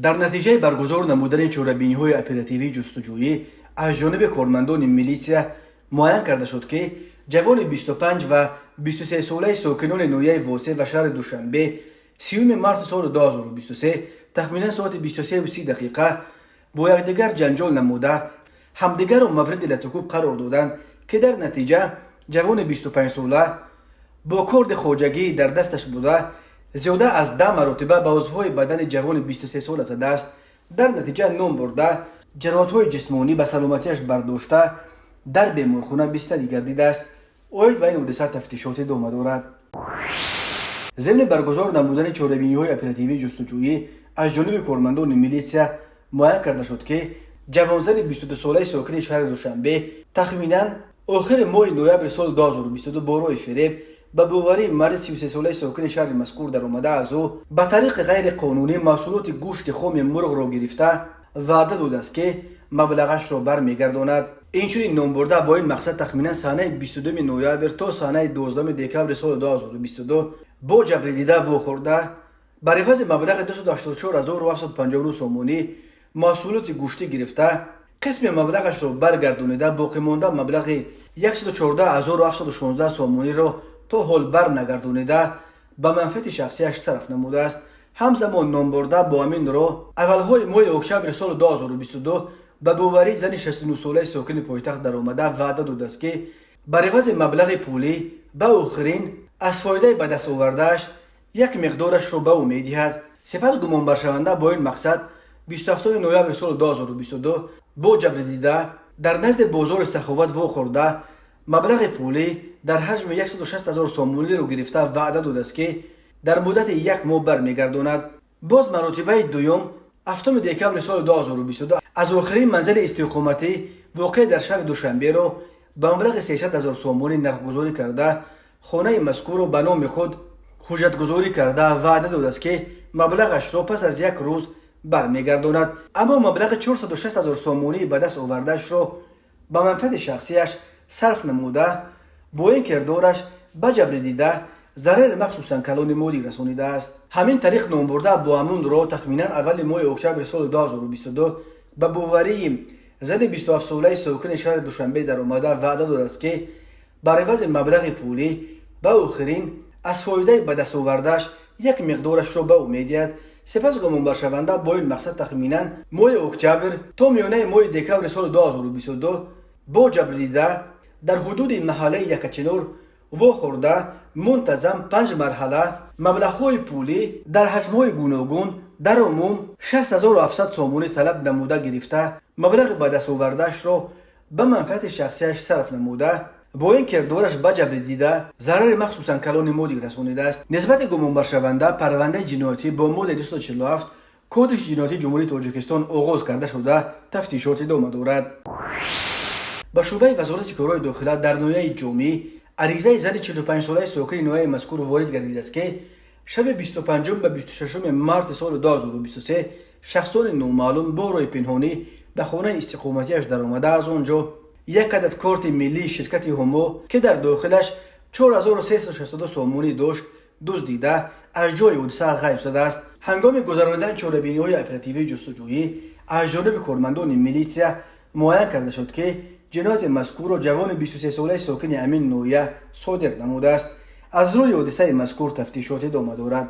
Дар натиҷаи баргузор намудани чорабиниҳои оперативии ҷустуҷӯӣ аз ҷониби кормандони милитсия муайян карда шуд, ки ҷавони 25 ва 23-солаи сокинони ноҳияи Восе ва шаҳри Душанбе 30 марти соли 2023 тахминан соати 23:30 дақиқа бо якдигар ҷанҷол намуда, ҳамдигарро мавриди латукӯб қарор доданд, ки дар натиҷа ҷавони 25-сола бо корди хоҷагӣ дар дасташ буда, зиёда аз 10 маротиба ба узвҳои бадани ҷавони 23-сола задааст. Дар натиҷа ном бурда ҷароҳатҳои ҷисмонӣ ба саломатиаш бардошта, дар беморхона бистарӣ гардидааст. Оид ба ин ҳодиса тафтишот идома дорад. Зимни баргузор намудани чорабиниҳои оперативии ҷустуҷӯӣ аз ҷониби кормандони милитсия муайян карда шуд, ки ҷавонзани 22-солаи сокини шаҳри Душанбе тахминан охири моҳи ноябри соли 2022 бо роҳи фиреб ба боварии марди 33-солаи сокини шаҳри мазкур даромада, аз ӯ ба тариқи ғайриқонунӣ маҳсулоти гӯшти хоми мурғро гирифта, ваъда додааст, ки маблағашро бармегардонад. Инчунин номбурда бо ин мақсад тахминан санаи 22 ноябр то санаи 12 декабри соли 2022 бо ҷабрдида вохӯрда, бар ивази маблағи 284 759 сомонӣ маҳсулоти гӯштӣ гирифта, қисми маблағашро баргардонида, боқимонда маблағи 114 716 сомониро то ҳол барнагардонида, ба манфиати шахсияш сарф намудааст. Ҳамзамон номбурда бо ҳамин роҳ аввалҳои моҳи октябри соли 2022 ба боварии зани 69-солаи сокини пойтахт даромада, ваъда додааст, ки бар ивази маблағи пулӣ ба охирин аз фоидаи ба даст овардааш як миқдорашро ба ӯ медиҳад. Сипас гумонбаршаванда бо ин мақсад 27 ноябри соли 2022 бо ҷабрдида дар назди бозори Саховат вохӯрда, маблағи пулӣ дар ҳаҷми 160 ҳазор сомониро гирифта, ваъда додааст, ки дар муддати як моҳ бармегардонад. Боз маротибаи дуюм 7 декабри соли 2022 аз охирин манзили истиқоматӣ, воқеъ дар шаҳри Душанберо ба маблағи 300 ҳазор сомонӣ нархгузорӣ карда, хонаи мазкурро ба номи худ ҳуҷҷатгузорӣ карда, ваъда додааст, ки маблағашро пас аз як рӯз бармегардонад, аммо маблағи 406 ҳазор сомонии ба даст овардаашро ба манфиати шахсияш сарф намуда, бо ин кирдораш ба ҷабрдида зарари махсусан калони молӣ расонидааст. Ҳамин тариқ номбурда бо ҳамун роҳ тахминан аввали моҳи октябри соли 2022 ба боварии зани 27-солаи сокини шаҳри Душанбе даромада, ваъда додааст, ки бар ивази маблағи пулӣ ба охирин аз фоидаи ба даст овардааш як миқдорашро ба ӯ медиҳад. Сипас гумонбаршаванда бо ин мақсад тахминан моҳи октябр то миёнаи моҳи декабри соли 2022 бо ҷабрдида дар ҳудуди маҳаллаи Якачинор вохӯрда, мунтазам панҷ марҳала маблағҳои пулӣ дар ҳаҷмҳои гуногун дар умум 6700 сомонӣ талаб намуда гирифта, маблағи ба даст овардаашро ба манфиати шахсияш сарф намуда, бо ин кирдораш ба ҷабрдида зарари махсусан калони молӣ расонидааст. Нисбати гумонбаршаванда парвандаи ҷиноятӣ бо моддаи 247 Кодекси ҷиноятии Ҷумҳурии Тоҷикистон оғоз карда шуда, тафтишот идома дорад. Ба шӯъбаи Вазорати корҳои дохила дар ноҳияи Ҷомӣ аризаи зани 45-солаи сокини ноҳияи мазкур ворид гардидааст, ки шаби 25 ба 26 марти соли 2023 шахсони номаълум бо роҳи пинҳонӣ ба хонаи истиқоматиаш даромада, аз он ҷо як адад корти миллии ширкати Ҳумо, ки дар дохилаш 4362 сомонӣ дошт, дуздида, аз ҷои ҳодиса ғайб задааст. Ҳангоми гузаронидани чорабиниҳои оперативии ҷустуҷӯӣ аз ҷониби кормандони милитсия муайян карда шуд, ки ҷинояти мазкурро ҷавони 23-солаи сокини ҳамин ноҳия содир намудааст. Аз рӯи ҳодисаи мазкур тафтишот идома дорад.